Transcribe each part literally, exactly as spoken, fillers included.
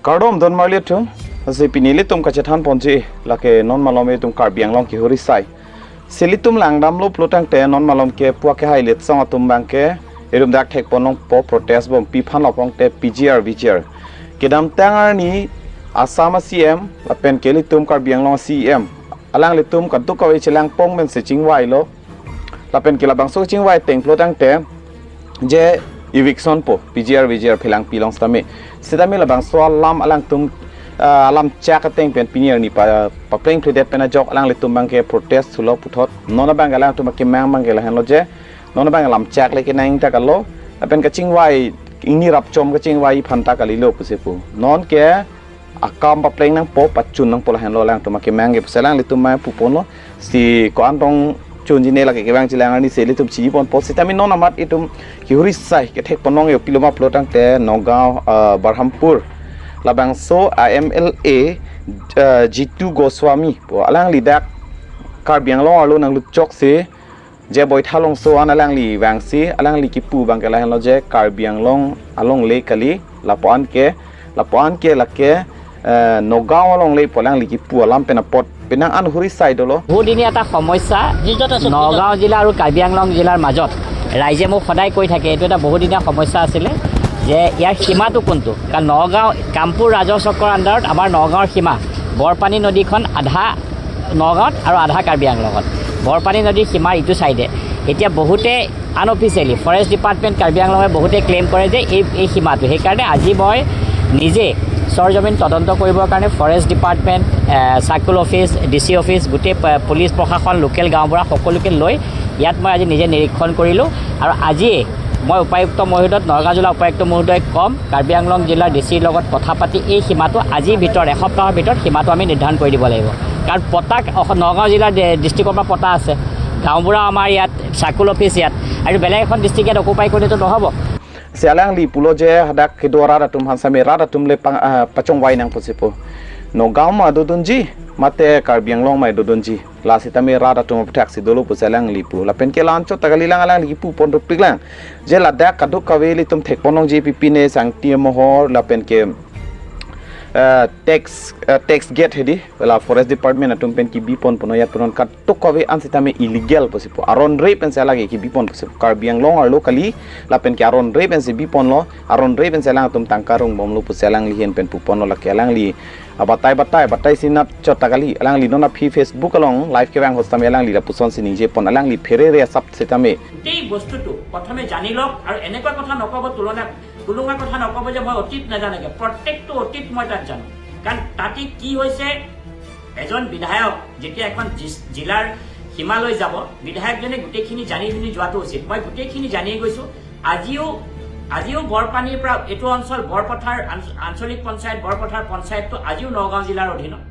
Kardom don marli atum, lasi pini ilitum kachethan ponji, lake non malom ilitum Karbi Anglong kehuri sai. Si ilitum langdamlo pulo tangte non malom ke pu akehai litsong atum abangke, ilitum dak thek pon longpo protest bom pi aphan lo pon te P G R V G R. Kedamtang arni Assam a C M, lapen ke ilitum Karbi Anglong a C M. Alanglitum kadokave chelang pon pen si chingvailo. Lapen ke labangso chingvai ateng pulo tangte je eviction po P G R V G R phelang pilong sitame. Sitame labangso alam alangtum, ah, alam chak ateng pen pini arni pa, papleng phledet pen ajok alanglitum abangke protest thulo puthot. Non abangke alangtum akemang abangke lahenlo je. Non abang alam chak le kenang ta kalo. Lapen kachingvai ingni rapchom kachingvai aphan ta kalilo pusi pu. Non ke akam papleng nangpo pachun nangpo lahenlo alangtum akemang ke pusi alanglitum mai pu ponlo. Si ko-an tong chunji ne lake kevang chilang arni si ilitum chini ponpo sitame non amat itum kehuri sai kethek pon longji pilo ma pulo tangte Nagaon, ah, Barhampur. Labangso a M L A, ah, Jitu Goswami po alangli dak Karbi Anglong arlo nanglut chok si je Boithalangso an alangli vangsi alangli kipu abangke lahenlo je Karbi Anglong alongle kali lapu-an ke, lapu-an ke lake, eh, Nagaon alongle pu alangli kipu alam pen apot penang an huri sai dolo. বহুদিনীয়া এটা সমস্যা। নগাঁও জিলা আৰু কাৰ্বি আংলং জিলাৰ মাজত ৰাইজে মোক সদায় কৈ থাকে, এইটো এটা বহুদিনীয়া সমস্যা আছিলে যে ইয়াৰ সীমাটো কোনটো, কাৰণ নগাঁও, কামপুৰ ৰাজহ চক্ৰৰ আণ্ডাৰত আমাৰ নগাঁৱৰ সীমা বৰপানী নদীখন আধা নগাঁৱত আৰু আধা কাৰ্বি আংলঙত। বৰপানী নদীৰ সীমাৰ ইটো চাইডে এতিয়া বহুতে আনঅফিচিয়েলি ফৰেষ্ট ডিপাৰ্টমেণ্ট কাৰ্বি আংলঙে বহুতে ক্লেইম কৰে যে এই, এই সীমাটো। সেইকাৰণে আজি মই নিজে চৰজমিন তদন্ত কৰিবৰ কাৰণে ফৰেষ্ট ডিপাৰ্টমেণ্ট, এ, circle office, D C office, গোটেই প-, পুলিচ প্ৰশাসন, লোকেল গাঁওবুঢ়া সকলোকে লৈ ইয়াত মই আজি নিজে নিৰীক্ষণ কৰিলোঁ। আৰু আজিয়ে মই উপায়ুক্ত মহোদয়ক, নগাঁও জিলা উপায়ুক্ত মহোদয়ক ক'ম, কাৰ্বি আংলং জিলাৰ ডি চিৰ লগত কথা পাতি এই সীমাটো আজিৰ ভিতৰত, এসপ্তাহৰ ভিতৰত সীমাটো আমি নিৰ্ধাৰণ কৰি দিব লাগিব। কাৰণ পট্টা অস-, নগাঁও জিলাৰ ডি-, ডিষ্ট্ৰিক্টৰ পৰা পট্টা আছে, গাঁওবুঢ়া আমাৰ ইয়াত, চাৰ্কল অফিচ ইয়াত, আৰু বেলেগ এখন ডিষ্ট্ৰিক্ট ইয়াত অকুপাই কৰিলেতো নহ'ব। Si alangli pulo je hadak kedo arat atum aphan sitame rat atum le pang, ah, pachongvai nang pusi pu. Nagaon ma dodunji, mate Karbi Anglong ma dodunji. La sitame rat atum aphuthak si dolo pusi alangli pu. Lapen ke la-anchot ta kalilang alangli kipu pon rupik lang. Je ladak kadokave ilitum thek pon longji pipine Sangti Mohor lapen ke, eh, tax, eh, tax gate hedi. La forest department atum pen kibi pon punon yat punon kadokave an sitame illegal pusi pu. Aron re pen si alage kibi pon pusi pu. Karbi Anglong arlo kali lapen ke aron re pen si bi ponlo. Aron re pen si alangtum tangka rung bomlo pusi alangli ahin pen pu ponlo lake alangli. Ah, batai batai batai sinat chot ta kali alangli non aphi Facebook along live kevang ahut sitame alangli lapuson si ningje pon alangli pherere asap sitame. গোটেই বস্তুটো প্ৰথমে জানি লওক আৰু এনেকুৱা কথা নক'ব, তুলনা, তুলনা কথা নক'ব যে মই অতীত নাজানেগে। প্ৰত্যেকটো অতীত মই তাত জানো, কাৰণ তাতে কি হৈছে, এজন বিধায়ক যেতিয়া এখন জি-, জিলাৰ সীমালৈ যাব, বিধায়কজনে গোটেইখিনি জানি শুনি যোৱাটো উচিত। মই গোটেইখিনি জানিয়ে গৈছোঁ। আজিও, আজিও বৰপানীৰ পৰা এইটো অঞ্চল বৰপথাৰ আঞ্চ-, আঞ্চলিক পঞ্চায়ত, বৰপথাৰ পঞ্চায়তটো আজিও নগাঁও জিলাৰ অধীনত।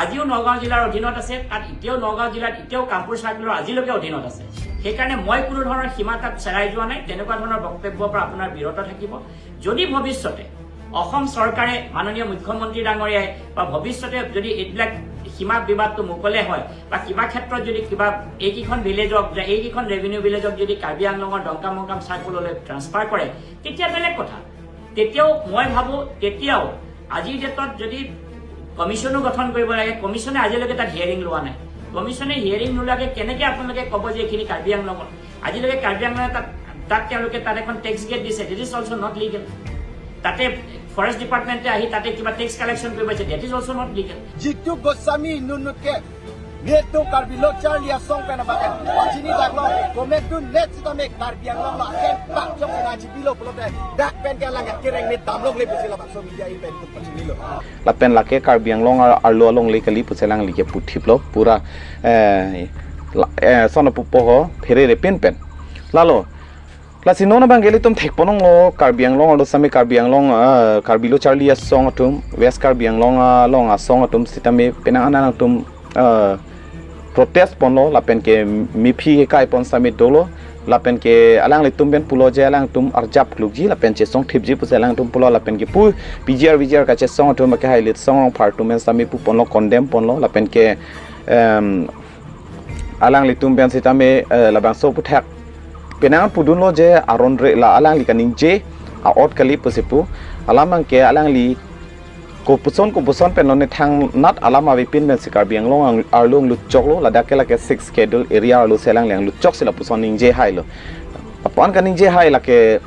আজিও নগাঁও জিলাৰ অধীনত আছে। তাত এতিয়াও নগাঁও জিলাত এতিয়াও কামপুৰ চাৰ্কলৰ আজিলৈকে অধীনত আছে। সেইকাৰণে মই কোনো ধৰণৰ সীমা তাত চেৰাই যোৱা নাই। তেনেকুৱা ধৰণৰ বক্তব্যৰ পৰা আপোনাৰ বিৰত থাকিব। যদি ভৱিষ্যতে অসম চৰকাৰে, মাননীয় মুখ্যমন্ত্ৰী ডাঙৰীয়াই বা ভৱিষ্যতে যদি এইবিলাক সীমা বিবাদটো মুকলে হয় বা কিবা ক্ষেত্ৰত যদি কিবা এইকেইখন ভিলেজক, যে এইকেইখন ৰেভিনিউ ভিলেজক যদি কাৰ্বি আংলঙৰ ডংকামংকাম চাৰ্কললৈ ট্ৰেন্সফাৰ কৰে, তেতিয়া বেলেগ কথা। তেতিয়াও মই ভাবোঁ, তেতিয়াও আজিৰ ডেটত যদি কমিশ্যনো গঠন কৰিব লাগে, কমিশ্যনে আজিলৈকে তাত হিয়াৰিং লোৱা নাই। কমিশ্যনে হিয়াৰিং নোলোৱাকে কেনেকে আপোনালোকে ক'ব যে এইখিনি কাৰ্বি আংলঙৰ? আজিলৈকে কাৰ্বি আংলঙে তাত, তাত তেওঁলোকে তাত এখন টেক্স গেট দিছে, that is also not legal। তাতে ফৰেষ্ট ডিপাৰ্টমেণ্টে আহি তাতে কিবা টেক্স কালেকশ্যন কৰিব আহিছে, that is also not legal। Jitu Goswami nunut ke netum Karbi Lo Charli Asong pen abang pachini daklo, kometu net sitame Karbi Anglong lo aken tak jok sina chipilo pulote dak pen ke alang kereng ne damlok le pusi labangso media in pen tum pachinilo. Lapen lake Karbi Anglong ar-, arlo alongle kali pusi alangli kepu thiplo pura, eh, la, eh, sono pupo ho pherere pinpen. Lalo, lasi non abang ke ilitum thek pon longlo Karbi Anglong arlo sitame Karbi Anglong, ah, Karbi Lo Charli Asong atum, West Karbi Anglong along asong atum sitame penang an alangtum, ah, protest ponlo lapen ke mephi kekai pon sitame dolo lapen ke alanglitum pen pulo je alangtum arjap klukji lapen chesong thipji pusi alangtum pulo lapen ke pu P G R V G R kachesong atum ke hai litsong rong phartum pen sitame pu ponlo condemn ponlo lapen ke, em, alanglitum pen sitame, eh, labangso aphuthak penang pudunlo je aron re la alangli kaningje a-ot kali pusi pu alam abang ke alangli Kopuson kopuson pen non ne thangnat alam avepin pensi Karbi Anglong ang-, arlo angluchoklo, ladak ke lake Sixth Schedule area arlo si alangli angluchoksi lapuson ningje hailo. Apon kaningje hai lake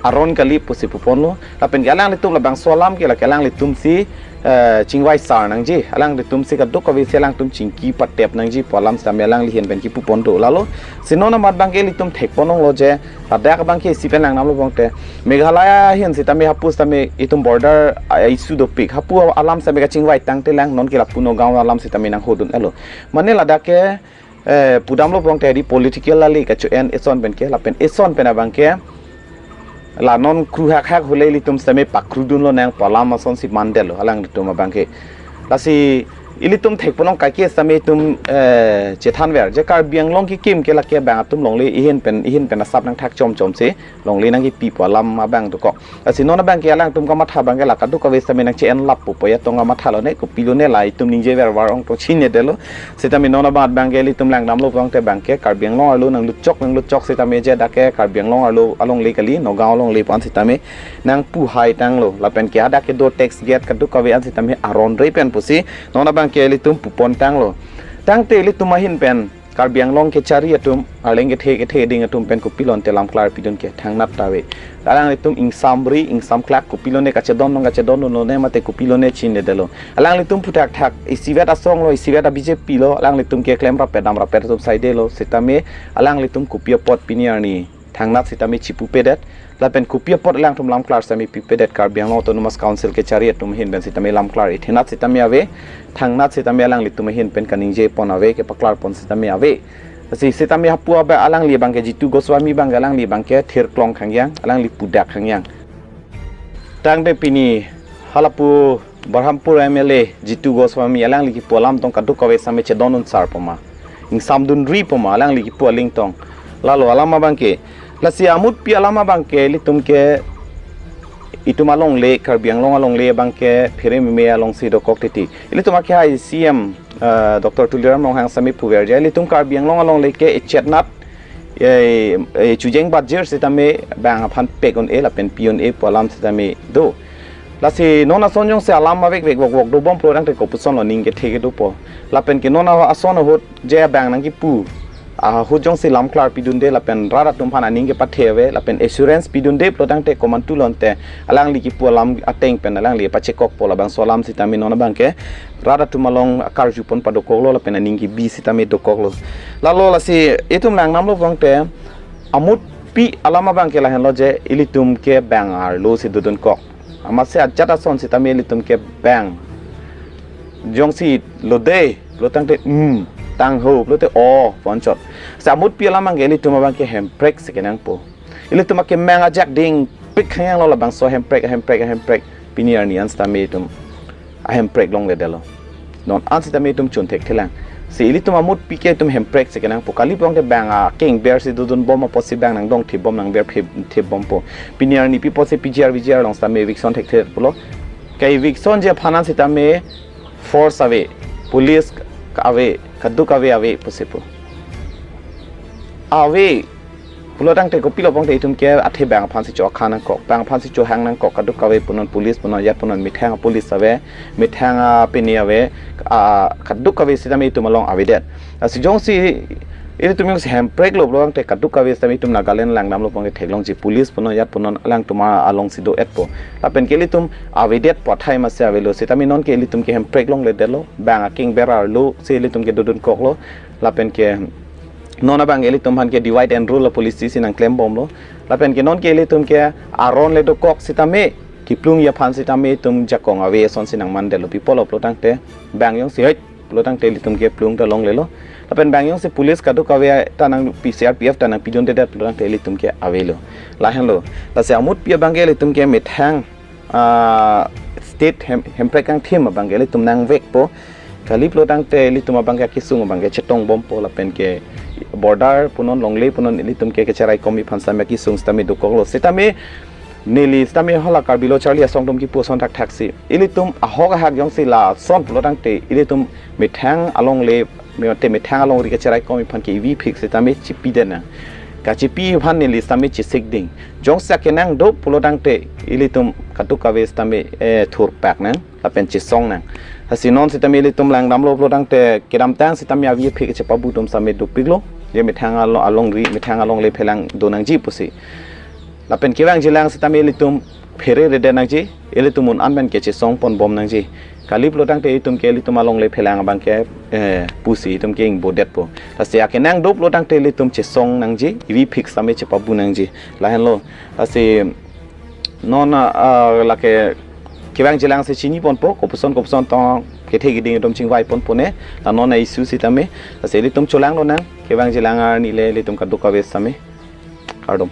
aron kali pusi puponlo. Lapen ke alanglitum labangso alam ke lake alanglitum si, eh, chingvai sar nangji. Alanglitum si kadokave si alangtum chingki patep nangji pu alam sitame alangli ahin pen kipupon do. Lalo si non amat abangke ilitum thekpon longlo je, ladak abangke isi pen langdamlo pulote, Meghalaya ahin sitame hapu sitame itum border, ah, issue dopik. Hapu alam sitame kachingvai tangte lang, non ke lapu Nagaon alam sitame nanghodun-etlo. Mane ladak ke, eh, pudamlo pulote di political lali kacho-en eson pen ke, lapen eson pen abangke la non kru hakhak hule ilitum sitame pakrudunlonang pu alam asonsi mandetlo alanglitum abangke. Lasi ilitum thekpon long kaike sitame itum, eh, chethanver je Karbi Anglong kekim ke lake bang atum longle ahin pen, ahin pen asap nangthak chomchomsi longle nangkipi pu alam abang dokok. Lasi non abangke alangtum kamatha abangke la kadokave sitame nangche-en lap pu pu ya tong kamathalo ne, kopilo ne la itum ningjever var ong tong chinedetlo. Sitame non amat abangke ilitum langdamlo pulote abangke Karbi Anglong arlo nangluchok nangluchok sitame je dak ke Karbi Anglong arlo alongle kali, Nagaon alongle pu an sitame nangpu hai tanglo. Lapen ke hadak kedo tax gate kadokave an sitame aron re pen pusi non abangke ilitum pupon tanglo. Tangte ilitum ahin pen Karbi Anglong kechari atum, arleng kethe kethe ding atum pen kopilo ante lamklar pidun ke thangnat ta ave. Alanglitum ingsamri ingsamklak, kopilo ne kachedondun kachedondunlone mate kopilo ne chinedetlo. Alanglitum phuthak thak isivet asong lo, isivet a-B J P lo, alanglitum keklem rapet dam rapet atum saidelo, sitame alanglitum kopi apot pini arni thangnat sitame chipupedet, lapen kopi apot alangtum lamklar sitame pipedet, Karbi Anglong Autonomous Council kechari atum ahin pen sitame lamklar ethenat sitame ave, thangnat sitame alanglitum ahin pen kaningjepon ave, kepaklarpon sitame ave. Si sitame hapu abang alangli abangke Jitu Goswami abangke alangli abangke thirklong khangyang, alangli pudak khangyang. Tangte pini halapu Barhampur M L A Jitu Goswami alangli kipu alam tong kadokave sitame chedondun sar poma, ingsamdunri poma alangli kipu aling tong. Lalo alam abangke, lasi amutpi alam abangke ilitum ke itum alongle, Karbi Anglong alongle abangke phere meme alongsi dokok titi. Ilitum akehai C M, eh, Doctor Tuliram Ronghang sitame puver je, ilitum Karbi Anglong alongle ke echetnat, eh, eh, chujeng bajir sitame bang aphan pek un-e lapen pi un-e pu alam sitame do. Lasi non ason jongsi alam avekvek vokvok dobom pulo tangte kopuson lo ning kethe kedopo. Lapen ke non ason ahut je bang nangkipu ahut jongsi lamklar pidunde lapen rat atum aphan aning kepathe ave lapen assurance pidunde pulo tangte komantulo ante alangli kipu alam ateng pen alangli pachekokpo, labangso alam sitame non abangke rat atum along akarjupon padokoklo lapen aning kebi sitame dokoklo. Lalo lasi itum langdamlo pulote amutpi alam abangke lahenlo je ilitum ke bang arlo si dodunkok. Amatsi ajat ason sitame ilitum ke bang jongsi lode pulo tangte, mm, tangho pulote o ponchot. Si amutpi alam abangke ilitum abangke hemprek si kenangpo. Ilitum akemang ajak dingpik khangyanglo labangso hemprek, hemprek, hemprek. Pini arni an sitame itum ahemprek longledetlo. Non an sitame itum chun thekthelang. Si ilitum amutpi ke itum hemprek si kenangpo. Kali pulote bang akengber si dodunbom apotsi bang nangdongthibom nangberthibompo. Pini arni pi apotsi P G R V G R along sitame eviction thekthe pulo. Ke eviction je aphan an sitame force ave, police ave, kadokave ave pusi pu. Ave pulo tangte kopilo pulote itum ke athe bang aphansi cho-akha nangkok, bang aphansi chohang nangkok, kadokave punon police punon ajat punon methang police ave, methang a pini ave, a, kadokave sitame itum along avedet. Lasi jongsi ilitum jongsi hempreklo pulo tangte kadokave sitame itum Nagaland langdamlo pulote theklongji, police punon ajat punon alangtum alongsi do-etpo. Lapen ke ilitum avedet pu athai masi avelo, sitame non ke ilitum ke hemprek longledetlo, bang akengber arlo si ilitum ke dodunkoklo. Lapen ke non abang ilitum aphan ke divide and rule policy si nangklembomlo. Lapen ke non ke ilitum ke aron le dokok sitame, kiplungji aphan sitame itum jakong ave asonsi nangmandetlo. Pi apotlo pulo tangte bang jongsi hei pulo tangte ilitum ke plung ta longlelo. Lapen bang jongsi police kadokave ta nang P C R P F ta nangpidundedet pulo tangte ilitum ke avelo. Lahenlo. Lasi amutpi abangke ilitum ke methang, ah, state hem, hemprek kangthim abangke ilitum nangvekpo. Kali pulo tangte ilitum abangke akesung abangke chetongbompo lapen ke border punon longle punon ilitum ke kecheraikom aphan sitame akesung sitame dokoklo. Sitame neli sitame hala Karbi Lo Charli Asong atum kipu ason thakthaksi. Ilitum ahok ahak jongsi lason pulo tangte ilitum methang alongle, mate methang alongri kecheraikom aphan ke ivi phik sitame chipidet nang. Kachipi aphan neli sitame chesik ding. Jongsi akenang do pulo tangte ilitum kadokave sitame, eh, thurpak nang lapen chesong nang. Lasi non sitame ilitum langdamlo pulo tangte kedamtang sitame avi aphik chepabu atum sitame dopiklo. Je methang alo-, alongri, methang alongle phelang do nangji pusi. Lapen kevangjilang sitame ilitum phere rede nangji, ilitum un-an pen ke chesong pon bom nangji. Kali pulo tangte itum ke ilitum alongle phelang abang ke, eh, pusi itum ke ingbodetpo. Lasi akenang do pulo tangte ilitum chesong nangji, avi aphik sitame chepabu nangji. Lahenlo. Lasi non, ah, lake kevangjilang si chini ponpo, kopuson kopuson tong kethe keding atum chingvai ponpo ne, la non a-issue sitame. Lasi ilitum cholanglo nang, kevangjilang arni le ilitum kadokave sitame. Kardom.